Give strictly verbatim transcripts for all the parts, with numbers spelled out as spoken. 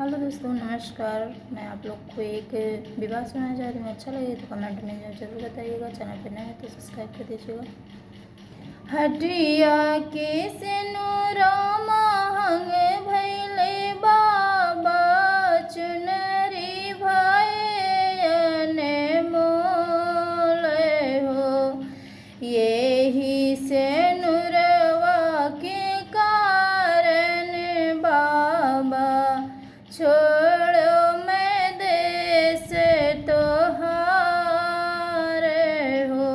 हेलो दोस्तों, नमस्कार। मैं आप लोग को एक विवाह सुनाने जा रही हूँ। अच्छा लगे तो कमेंट में जरूर बताइएगा। चैनल पे नए हैं तो सब्सक्राइब कर दीजिएगा। हटिया के सेनुरा महंग भइले बाबा, चुनरी भए अनमोल हो। यही सेनुरवा के कारण बाबा, छोड़ो मैं देश तोहार हो।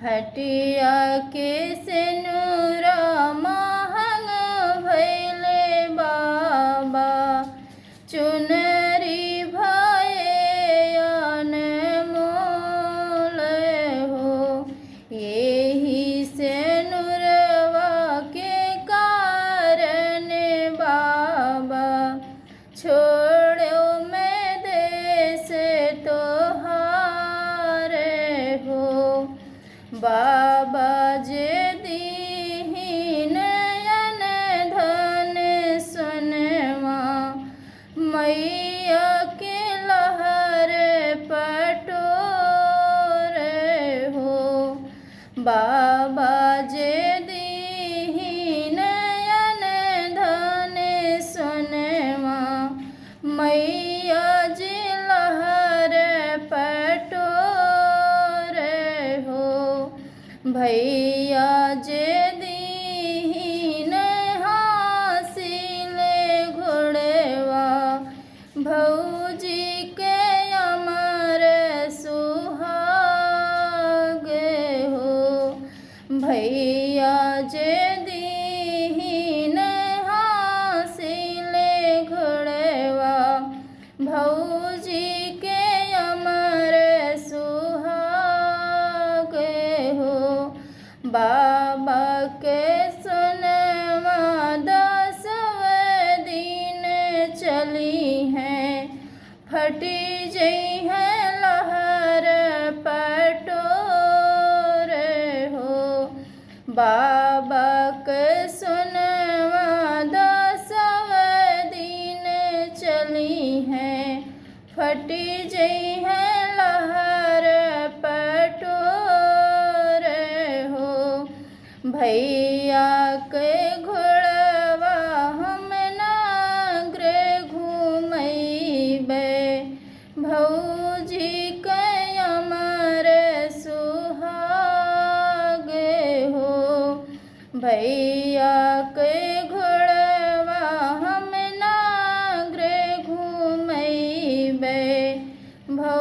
हटिया के सेनुरा महंग भइले बाबा, चुनरी भए अनमोल हो। यही सेनुरवा के कारण बाबा, छोड़ो मैं देश तोहार हो। बाबा जे दीहिन अन धन सोनवा, मइया के लहर पटोर हो। बाबा जे दीहिन अन धन सोनवा, मइया जी लहर पटोर हो। भइया जे दीहिन हासिल घोड़वा, भौजी के अमर सुहाग हो। भइया जे दीहिन हासिल घोड़वा, भौजी के अमर सुहाग हो। बाबा के सोनवा दसव दिन चलिहैं, फटि जइहैं लहर पटोर हो। बाबा के सोनवा दसव दिन चलिहैं, फटि जइहैं लहर पटोर हो। भइया के घोड़वा हम नागर घुमइबै, भौजी के अमर सुहाग हो। भइया के घोड़वा हम नागर घुमइबै, भौ